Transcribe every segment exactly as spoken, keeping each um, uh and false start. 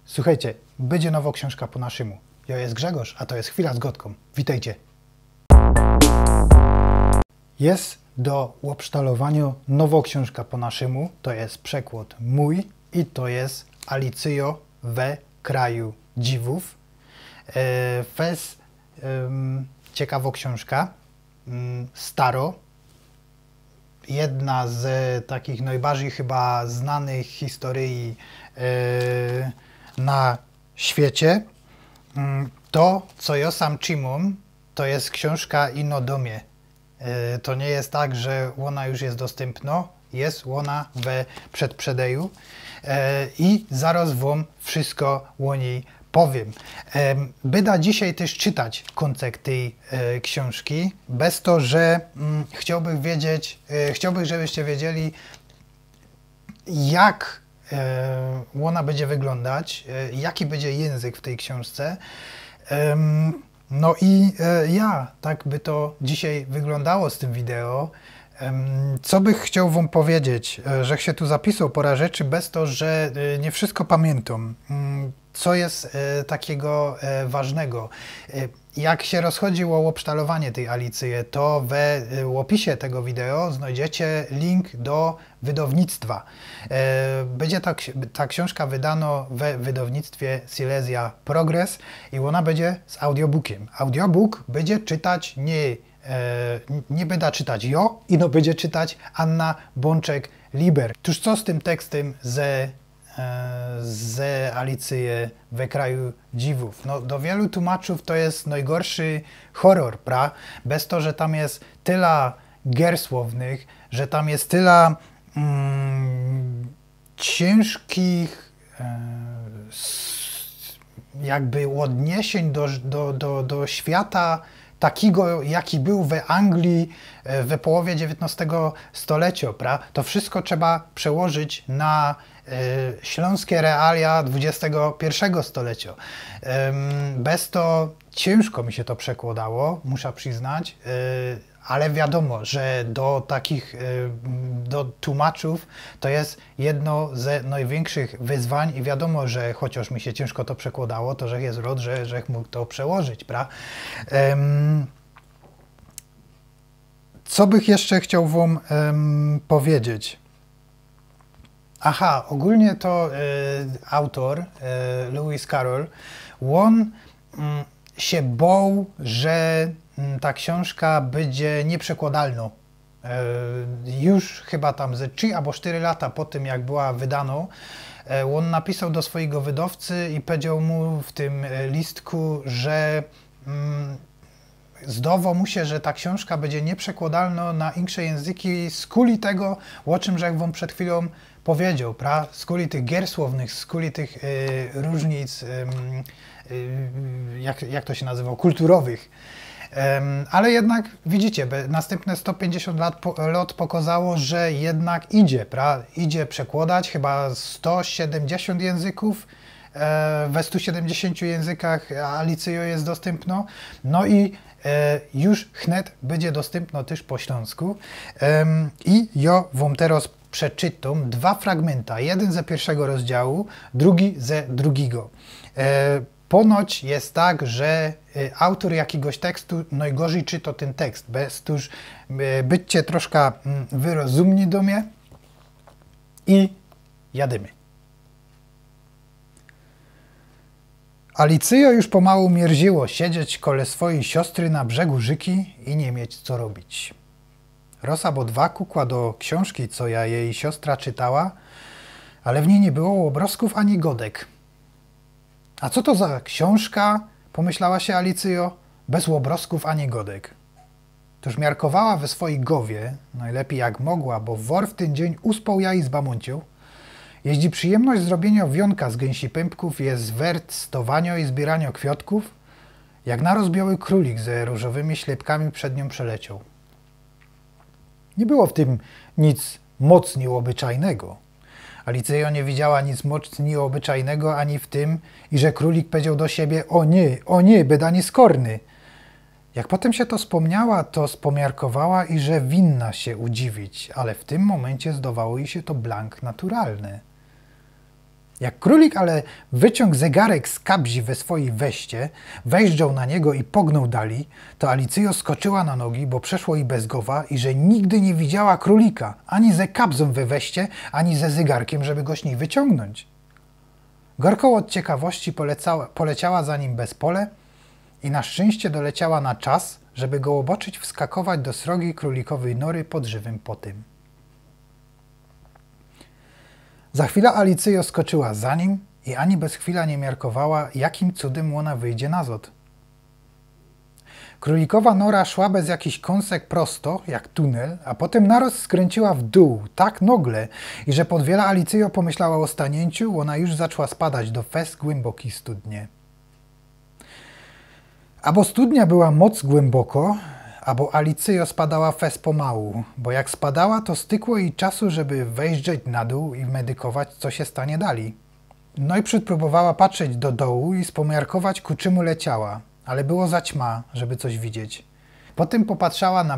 Suchejcie, bydzie nowo ksiōnżka po naszymu. Jŏ je Grzegŏrz, a to je Chwila z Gŏdkōm. Witejcie. Je do ôbsztalowaniŏ nowo ksiōnżka po naszymu, to je przekłŏd mōj i to je Alicyjŏ we kraju dziwōw. E, fest, em, ciekawo ksiōnżka, mm, staro, jedna z takich nojbardzij chyba znanych historyji, e, na świecie. Mm, to, co jŏ sam trzimōm, to je ksiōnżka ino do mie. E, to niy je tak, że ôna już je dostympnŏ, je ôna we przedprzedeju. E, i zarŏz wōm wszysko ô nij powiym. Em, byda dzisiej tyż czytać kōncek tyj, e, ksiōnżki, bez to, że, mm, chciołbych wiedzieć, e, chciołbych, żebyście wiedzieli, jak, e, ôna bydzie wyglōndać, e, jaki bydzie jynzyk w tyj ksiōnżce. Em, no i, e, ja, tak by to dzisiej wyglōndało z tym wideo. Em, co bych chcioł wōm powiedzieć, e, żech sie tu zapisoł pora rzeczy, bez to, że, e, niy wszysko pamiyntōm. Mm, co je, e, takigo, e, ważnego. E, jak sie rozchodzi ô ôbsztalowanie tyj Alicyje, to we, e, ôpisie tego wideo znojdziecie link do wydownictwa. E, bydzie ta ksi-, ta ksiōnżka wydanŏ we wydownictwie Silesia Progress i ôna bydzie z audiobookiem. Audiobook bydzie czytać niy, e, niy byda czytać jŏ, ino bydzie czytać Anna Bōnczek-Liber. Tōż co z tym tekstym ze e, z Alicyje we kraju dziwōw. No, do wielu tłumaczōw to je nojgorszy horror, pra? Bez to, że tam je tela gier słownych, że tam je tela, mm, ciynżkich, e, s-, jakby ôdniesiyń do, do, do, do świata takigo, jaki bōł we Anglii, e, we połowie dziewiyntnŏstego stolecioł, pra? To wszysko trzeba przełożyć na e, ślōnskie realia dwudziestego piyrszego stolecioł. Em, bez to ciynżko mi sie to przekłŏdało, musza prziznać, e, ale wiadōmo, że do takich, e, do tłumaczōw to je jedno ze nojwiynkszych wyzwań i wiadōmo, że chociŏż mi sie ciynżko to przekłŏdało, to żech je rŏd, że, żech mōg to przełożyć, pra? Em, co bych jeszcze chcioł wōm, em, powiedzieć? Aha, ôgōlnie to, e, autor, e, Lewis Carroll, ôn, mm, sie boł, że, mm, ta ksiōnżka bydzie niyprzekłŏdalnŏ. E, już chyba tam ze trzi abo sztyry lata po tym, jak była wydanŏ, e, ôn napisoł do swojigo wydowcy i powiedzioł mu w tym, e, listku, że, mm, zdowo mu sie, że ta ksiōnżka bydzie niyprzekłŏdalnŏ na insze jynzyki, skuli tego, ô czym żech wōm przed chwilōm powiedzioł, pra? Skuli tych gier słownych, skuli tych, y, rōżnic, ym, y, jak, jak to sie nazywoł, kulturowych. Ym, ale jednak, widzicie, be-, nastympne sto piyńćdziesiōnt lat po-, lot pokŏzało, że jednak idzie, pra? Idzie przekłŏdać chyba sto siedymdziesiōnt jynzykōw, e, we stu siedymdziesiōntu jynzykach Alicyjŏ je dostympnŏ. No i, e, już chnet bydzie dostympnŏ tyż po ślōnsku. Em, i jŏ wōm teroz przeczytōm dwa fragmynta. Jedyn ze piyrszego rozdziału, drugi ze drugigo. E, ponoć je tak, że, e, autōr jakigoś tekstu nojgorzij czytŏ tyn tekst. Bez, tōż, e, bydźcie troszka, mm, wyrozumni do mie i jadymy. Alicyjŏ już pomału mierziyło siedzieć kole swojij siostry na brzegu rzyki i niy mieć co robić. Roz abo dwa kukła do ksiōnżki, co ja, jeji siostra, czytała, ale w nij niy było ôbrozkōw ani godek. „A co to za ksiōnżka?” – pōmyślała sie Alicyjŏ, „bez ôbrozkōw ani godek?” Tōż miarkowała we swojij gowie, nojlepij jak mogła, bo wŏr w tyn dziyń uspoł ja i zbamōnciōł, jeźli przijymność zrobiynio wiōnka z gynsi pympkōw je wert stowaniŏ i zbiyraniŏ kwiŏtkōw, jak naroz bioły krōlik ze rōżowymi ślepkami przed niōm przelecioł. Niy było w tym nic moc niyôbyczajnego. Alicyjŏ niy widziała nic moc niyôbyczajnego ani w tym, iże krōlik powiedzioł do siebie: „Ô niy, ô niy, bydã niyskŏrny”. Jak potym sie to spōmniała, to spōmiarkowała, iże winna sie udziwić, ale w tym mōmyncie zdowało jij sie to blank naturalne. Jak krōlik ale wyciōng zegarek z kabzi we swojij weście, wejrzoł na niego i pognōł dalij, to Alicyjo skoczyła na nogi, bo przeszło jij bez gowa i że nigdy niy widziała krōlika, ani ze kabzōm we weście, ani ze zegarkiym, żeby go z nij wyciōngnōńć. Gorko ôd ciekawości polecała, poleciała za nim bez pole i na szczyńście doleciała na czas, żeby go ôboczyć wskakować do srogij krōlikowyj nory pod żywym potym. Za chwila Alicyjo skoczyła za nim i ani bez chwila niy miarkowała, jakim cudym ôna wyjdzie nazod. Krōlikowa nora szła bez jakiś kōnsek prosto, jak tunel, a potym naroz skryncyła w dōł, tak nogle, i że pod wiela Alicyjo pomyślała ô stanieńciu, ôna już zaczła spadać do fest głymbokij studnie. Abo studnia była moc głymboko, abo Alicyjo spadała fest pomału, bo jak spadała, to stykło jij czasu, żeby wejrzeć na dōł i medykować, co sie stanie dalij. Nojprzōd prōbowała patrzeć do dołu i spomiarkować, ku czymu leciała, ale było za ćma, żeby coś widzieć. Potym popatrzała na,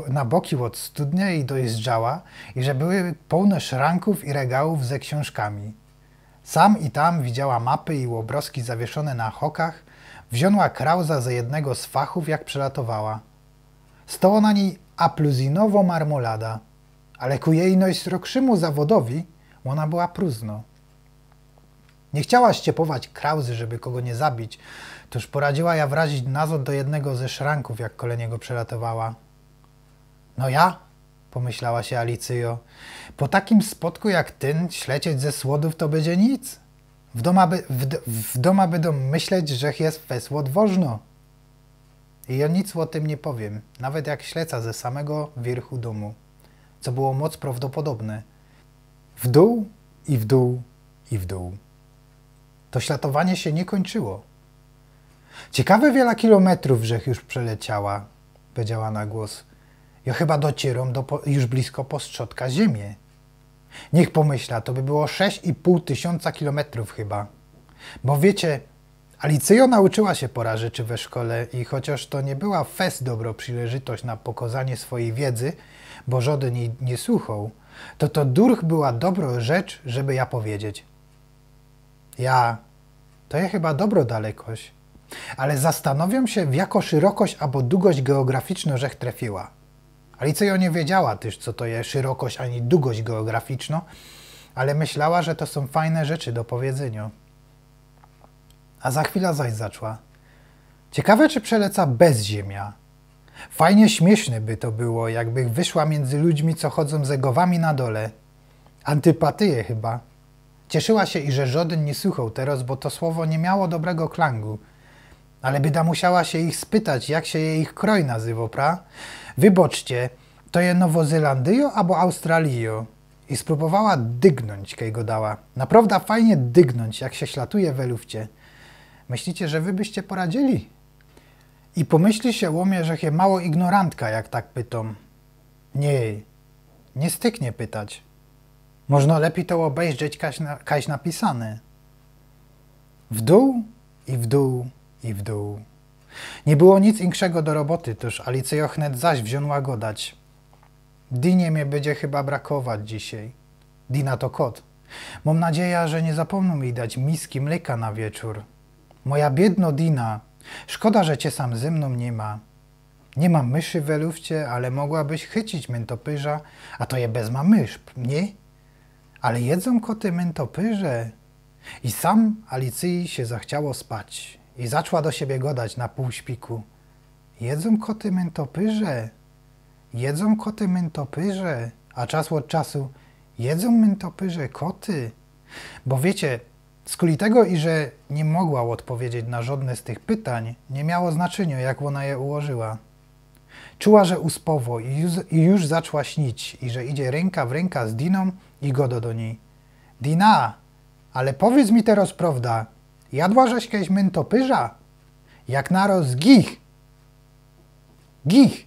na boki ôd studnie i dojeżdżała, i że były połne szrankōw i regałōw ze ksiōnżkami. Sam i tam widziała mapy i ôbrozki zawieszōne na hokach, wziōnła krauza ze jednego z fachōw, jak przelatowała. Stoło na nij apluzynowo marmolada, ale ku jej nojsrogszymu zawodowi ôna była prōzno. Niy chciała ściepować krauzy, żeby kogo niy zabić, tōż poradziła ja wrazić nazod do jednego ze szrankōw, jak kole niego przelatowała. No ja, pomyślała sie Alicyjo, po takim spotku jak tyn ślecieć ze słodōw to bydzie nic. W dōma, by, w, w dōma bydōm myśleć, że je fest ôdwożno. I jo nic ô tym niy powiym, nawet jak śleca ze samego wiyrchu dōmu, co było moc prŏwdopodobne. W dōł i w dōł i w dōł. To ślatowanie sie niy kōńczyło. Ciekawe, wiela kilometrōw żech już przeleciała, powiedziała na głos. Jo chyba dociyrōm do po, już blisko postrzodka ziymie. Niych pomyśla, to by było sześć i pōł tysiōnca kilometrōw chyba. Bo wiycie, Alicyjo nauczyła sie pora rzeczy we szkole i chociŏż to niy była fest dobro przileżytość na pokozanie swojij wiedzy, bo żŏdyn jij niy słuchoł, to to durch była dobro rzecz, żeby ja powiedzieć. Ja, to je chyba dobro dalekość. Ale zastanowiōm sie, w jako szerokość abo dugość geograficzno żech trefiyła. Alicyjo niy wiedziała tyż, co to je szerokość ani dugość geograficzno, ale myślała, że to sōm fajne rzeczy do powiedzyniŏ. A za chwila zaś zaczła. Ciekawe, czy przeleca bez ziymia. Fajnie śmiyszne by to było, jakbych wyszła miyndzy ludźmi, co chodzōm ze gowami na dole. Antypatyje chyba. Cieszyła sie, iże żŏdyn niy słuchoł teroz, bo to słowo niy miało dobrego klangu. Ale byda musiała sie ich spytać, jak sie je ich kroj nazywo, pra? Wyboczcie, to je Nowozelandyjo abo Australijo? I sprōbowała dygnōńć, kej godała. Naprŏwda fajnie dygnōńć, jak sie ślatuje we lufcie. Myślicie, że wy byście poradzili? I pomyśli sie ô mie, żech je mało ignorantka, jak tak pytōm. Niy, niy styknie pytać. Możno lepij to ôbejrzeć, kaj na, kaj napisane. W dōł i w dōł i w dōł. Niy było nic inkszego do roboty, tōż Alicyjo chnet zaś wziōnła godać. Dinie mie bydzie chyba brakować dzisiej. Dina to kot. Mōm nadzieja, że niy zapōmnōm jij dać miski mlyka na wieczōr. Moja biydno Dina, szkoda, że cie sam ze mnōm niy ma. Niy ma myszy we lufcie, ale mogłabyś chycić myntopyrza, a to je bezma mysz, niy? Ale jedzōm koty myntopyrze? I sam Alicyji sie zachciało spać i zaczła do siebie godać na pōł śpiku. Jedzōm koty myntopyrze? Jedzōm koty myntopyrze? A czas ôd czasu: jedzōm myntopyrze koty? Bo wiycie, skuli tego, iże niy mogła ôdpowiedzieć na żŏdne z tych pytań, niy miało znaczyniŏ, jak ôna je ułożyła. Czuła, że uspowo i już, i już zaczła śnić, i że idzie rynka w rynka z Dinōm i godo do nij: Dina, ale powiydz mi teroz prŏwda, jadła żeś kejś myntopyrza? Jak naroz: gich! Gich!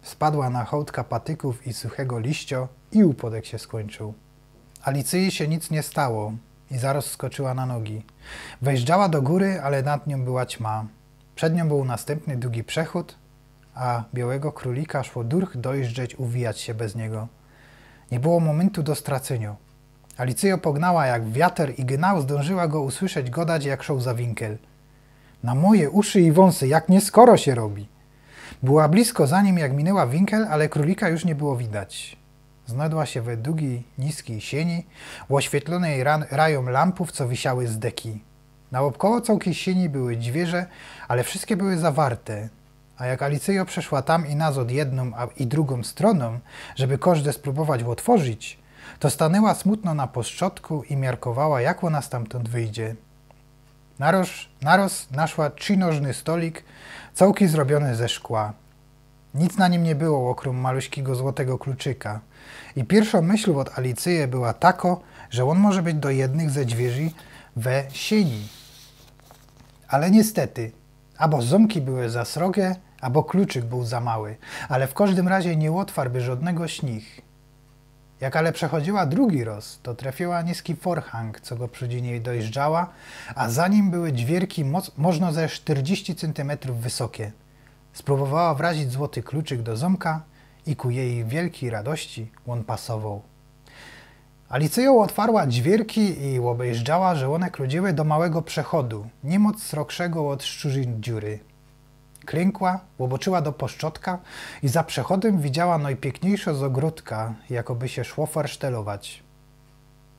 Spadła na hołdka patykōw i suchego liściŏ i upŏdek sie skōńczył. Alicyji sie nic niy stało i zaroz skoczyła na nogi. Wejrzała do gōry, ale nad niōm była ćma. Przed niōm bōł nastympny dugi przechōd, a biołego krōlika szło durch dojeżdżeć uwijać sie bez niego. Niy było mōmyntu do stracyniŏ. Alicyjo pognała jak wiater i genau zdōnżyła go usłyszeć godać, jak szoł za winkel. „Na moje uszy i wōnsy, jak nieskoro sie robi!” Była blisko za nim, jak minęła winkel, ale krōlika już niy było widać. Znodła sie we dugij, niskij sieni, ôświytlōnyj ran- rajōm lampōw, co wisiały z deki. Naôbkoło cołkij sieni były dźwiyrzze, ale wszyjske były zawarte. A jak Alicyjo przeszła tam i nazod jednōm a i drugōm strōnōm, żeby kożde sprōbować ôtworzić, to stanęła smutno na postrzodku i miarkowała, jak ôna stamtōnd wyjdzie. Naroz, naroz naszła trzinożny stolik, cołkij zrobiōny ze szkła. Nic na nim niy było, ôkrōm maluśkigo złotego kluczyka. I piyrszŏ myśl ôd Alicyje była tako, że ôn może być do jednych ze dźwiyrzy we sieni. Ale niystety, abo zōmki były za srogie, abo kluczyk bōł za mały, ale w kożdym razie niy ôtwarłby żŏdnego z nich. Jak ale przechodziyła drugi roz, to trefiyła niski forhang, co go przi nij dojrzała, a za nim były dźwiyrzki moc- możno ze sztyrdziści cyntymetrōw wysokie. Sprōbowała wrazić złoty kluczyk do zōmka i ku jeji wielkij radości ôn pasowoł. Alicyjo ôtwarła dźwiyrzki i ôbejrzała, że ône kludziły do małego przechodu, niy moc srokszego ôd szczurzij dziury. Klynkła, ôboczyła do postrzodka i za przechodym widziała nojpiykniyjszõ z ôgrōdka, jako by sie szło farsztelować.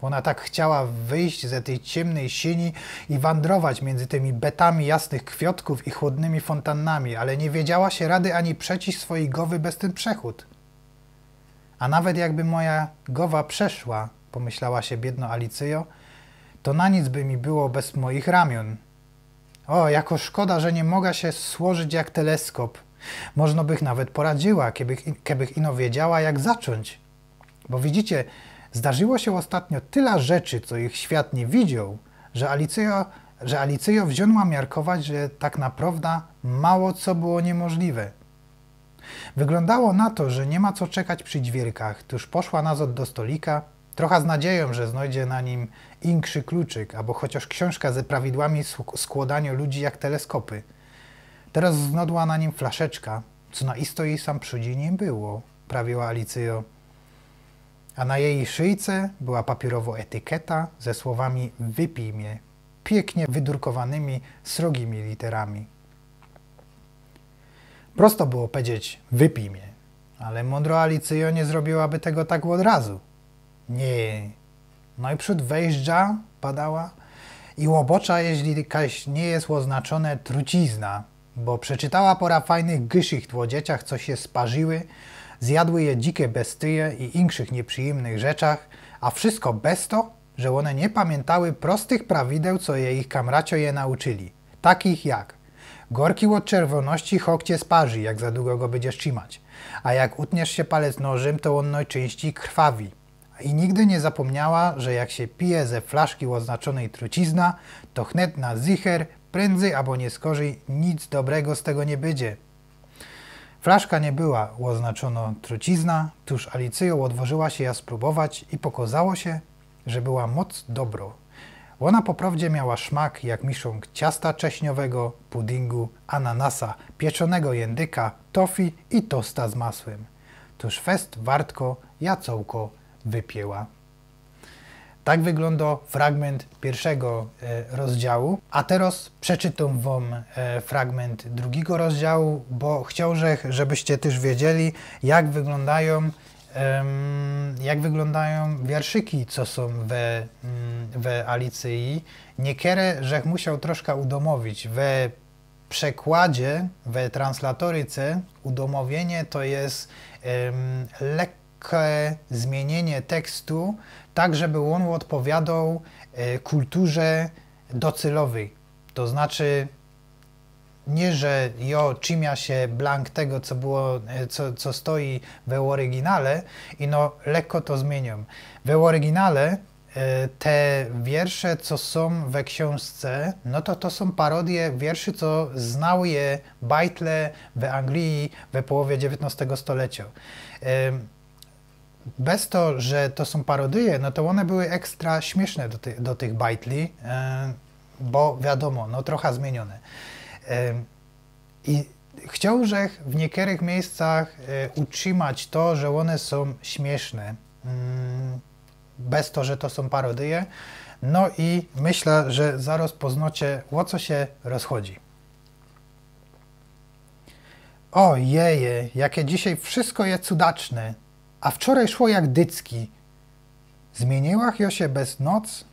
Ôna tak chciała wyjść ze tyj ciymnyj sieni i wandrować miyndzy tymi betami jasnych kwiŏtkōw i chłodnymi fōntannami, ale niy wiedziała sie rady ani przeciś swojij gowy bez tyn przechōd. „A nawet jakby moja gowa przeszła”, pomyślała sie biydno Alicyjo, „to na nic by mi było bez mojich ramiōn. Ô, jako szkoda, że niy moga sie słożyć jak teleskop. Możno bych nawet poradziyła, kebych, kebych ino wiedziała, jak zaczōńć”. Bo widzicie, zdarziło sie ôstatnio tela rzeczy, co ich świat niy widzioł, że Alicyjo, że Alicyjo wziōnła miarkować, że tak naprŏwda mało co było niymożliwe. Wyglōndało na to, że niy ma co czekać przi dźwiyrzkach, tōż poszła nazod do stolika, trocha z nadziejōm, że znojdzie na nim inkszy kluczyk, abo chociŏż ksiōnżka ze prawidłami sk- skłodaniŏ ludzi jak teleskopy. Teroz znodła na nim flaszeczka, co na isto jij sam przi nij niy było, prawiła Alicyjo. A na jeji szyjce była papiyrowŏ etyketa ze słowami „Wypij mie”, piyknie wydurkowanymi srogimi literami. Prosto było powiedzieć „Wypij mie”, ale mōndro Alicyjo niy zrobiłaby tego tak ôd razu. Niy. Nojprzōd wejrzała, badała i ôbŏcza, jeźli kaś niy je ôznaczōne trucizna, bo przeczytała pora fajnych gyszicht ô dzieciach, co sie sparziły, zjadły je dzike bestyje i inkszych niyprzyjymnych rzeczach, a wszysko bez to, że ône niy pamiyntały prostych prawideł, co je ich kamracio je nauczyli. Takich jak: gorki ôd czerwōności chok cie sparzi, jak za dugo go bydziesz trzimać. A jak utniesz sie palec nożym, to ôn nojczyńścij krwawi. I nigdy niy zapōmniała, że jak sie pije ze flaszki ôznaczōnyj trucizna, to chnet na zycher, prędzyj abo niy skorzyj, nic dobrego z tego niy bydzie. Flaszka niy była ôznaczōnŏ trucizna, tōż Alicyjo ôdwŏżyła sie jã sprōbować i pokŏzało sie, że była moc dobrŏ. Ôna po prŏwdzie miała szmak jak miszōnk ciasta cześniowego, pudingu, ananasa, pieczōnego jyndyka, tofi i tosta z masłym. Tōż fest wartko jã cołkõ wypiyła. Tak wyglōndŏ fragmynt piyrszego, e, rozdziału. A teroz przeczytōm wōm, e, fragmynt drugigo rozdziału, bo chciołżech, żebyście tyż wiedzieli, jak wyglōndajōm, em, jak wyglōndajōm wierszyki, co sōm we, mm, we Alicyji. Niykere żech musioł troszka udomowić. We przekładzie, we translatoryce udomowiynie to je, em, lekke zmiynienie tekstu, tak żeby ôn ôdpowiadŏł, e, kulturze docelowyj. To znaczy, niy, że jŏ trzimia sie blank tego, co było, e, co, co stoi we ôryginale, ino lekko to zmiyniōm. We ôryginale, e, te wiersze, co sōm we ksiōnżce, no to to sōm parodije wierszy, co znały je bajtle we Angliji we połowie dziewiytnŏstego stoleciŏ. Em, bez to, że to sōm parodije, no to ône były ekstra śmiyszne do ty-, do tych bajtli, e, bo wiadōmo, no trocha zmiyniōne. E, i chciołżech w niykerych miyjscach, e, utrzimać to, że ône sōm śmiyszne. Mm, bez to, że to sōm parodyje. No i myślã, że zarŏz poznocie, ô co sie rozchodzi. Ôjeje, jakie dzisiej wszysko je cudaczne, a wczorej szło jak dycki. Zmiyniła jo sie bez noc?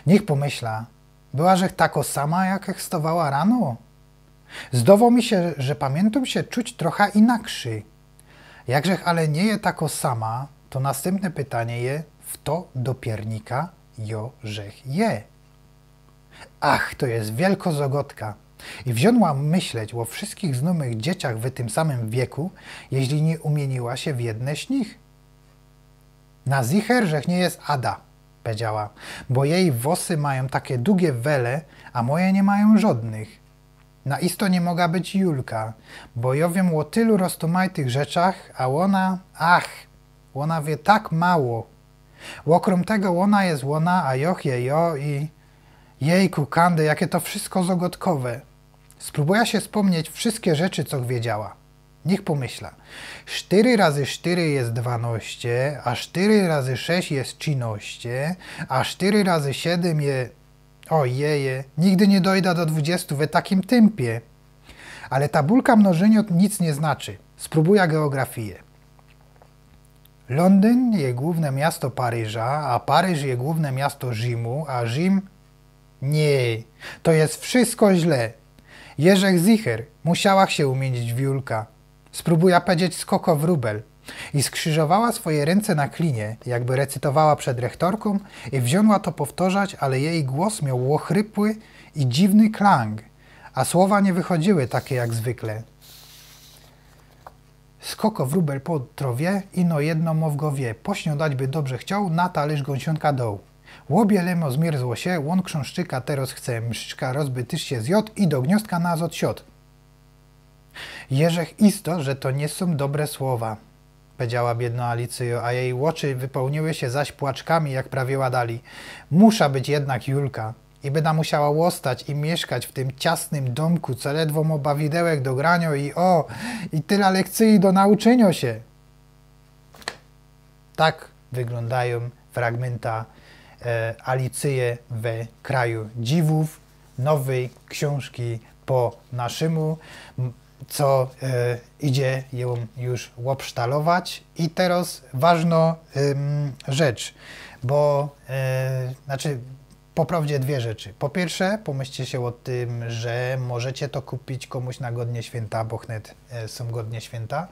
Niych pomyśla, była żech tako sama, jak stawała rano? Zdowo mi sie, że pamiyntōm sie czuć trocha inakszy. Jakżech ale niy je tako sama, to nastympne pytanie je, fto do piernika jo żech je? Ach, to je wielko zagŏdka. I wziōnła myśleć ô wszyskich znōmych dzieciach w tym samym wieku, jeźli niy umiyniła sie w jedne z nich. Na zicher żech niy je Ada, powiedziała, bo jeji włosy majōm take dugie wele, a moje niy majōm żŏdnych. Na isto niy moga być Julka, bo jo wiym ô tylu roztōmajtych rzeczach, a ôna, ach, ôna wiy tak mało. Ôkrōm tego ôna je ôna, a joch je jo i... Jejku, Kandy, jakie to wszysko zagŏdkowe. Sprōbujã sie spōmnieć wszyske rzeczy, co wiedziała. Niych pomyśla. Sztyry razy sztyry je dwanŏście, a sztyry razy sześć je trzynŏście, a sztyry razy siedym je... Ôjeje, nigdy niy dojda do dwudziestu w takim tympie. Ale ta bulka mnożyniŏ nic niy znaczy. Sprōbujã geografije. Lōndyn je głōwne miasto Paryża, a Paryż je głōwne miasto Rzymu, a Rzym... Niy, to je wszysko źle. Jeżech zicher, musiałach sie umiynić w Julka. Sprōbujã powiedzieć skoko wróbel. I skrzyżowała swoje rynce na klinie, jakby recytowała przed rechtorkōm, i wziōnła to powtorzać, ale jeji głos mioł ôchrypły i dziwny klang, a słowa niy wychodziły take jak zwykle. Skoko wróbel po trŏwie, ino jedno mo w gowie, pośniŏdać by dobrze chcioł, na talyrz gōnsiōnka doł. Ôbielemo zmierzło sie, ôn krząszczyka terŏz chce, mszczka rozby tyż sie zjŏd i do gniōstka nazŏd siŏd. Jeżech isto, że to niy sōm dobre słowa, powiedziała biydnŏ Alicyjo, a jeji ôczy wypełniły sie zaś płaczkami, jak prawiła dali. Musza być jednak Julka. I byda musiała ôstać i miyszkać w tym ciasnym dōmku, co ledwo mo bawidełek do graniŏ i ô, i tela lekcyji do nauczyniŏ sie. Tak wyglōndajōm fragmynta e, Alicyje we kraju dziwōw, nowyj ksiōnżki po naszymu, m, co e, idzie jōm już ôbsztalować. I terŏz ważnŏ ym, rzecz, bo e, znaczy po prŏwdzie dwie rzeczy. Po piyrsze, pomyślcie sie ô tym, że możecie to kupić kōmuś na godnie świynta, bo chnet e, sōm godnie świynta.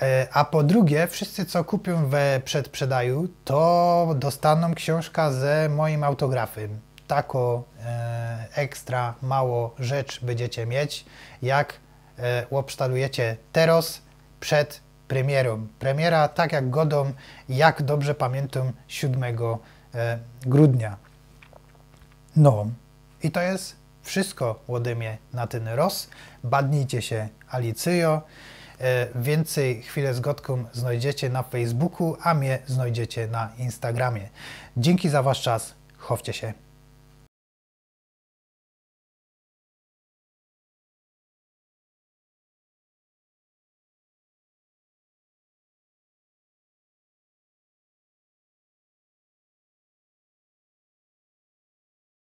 E, a po drugie, wszyscy, co kupiōm we przedprzedaju, to dostanōm ksiōnżka ze mojim autografym. Tako e, ekstra mało rzecz bydziecie mieć, jak e, ôbsztalujecie terŏz przed premierōm. Premiera, tak jak godōm, jak dobrze pamiyntōm, siōdmego e, grudnia. No, i to je wszysko ôdy mie na tyn roz. Badnijcie sie Alicyjo. E, wiyncyj Chwile z Gŏdkōm znojdziecie na Facebooku, a mie znojdziecie na Instagramie. Dziynki za wasz czas. Chowcie sie.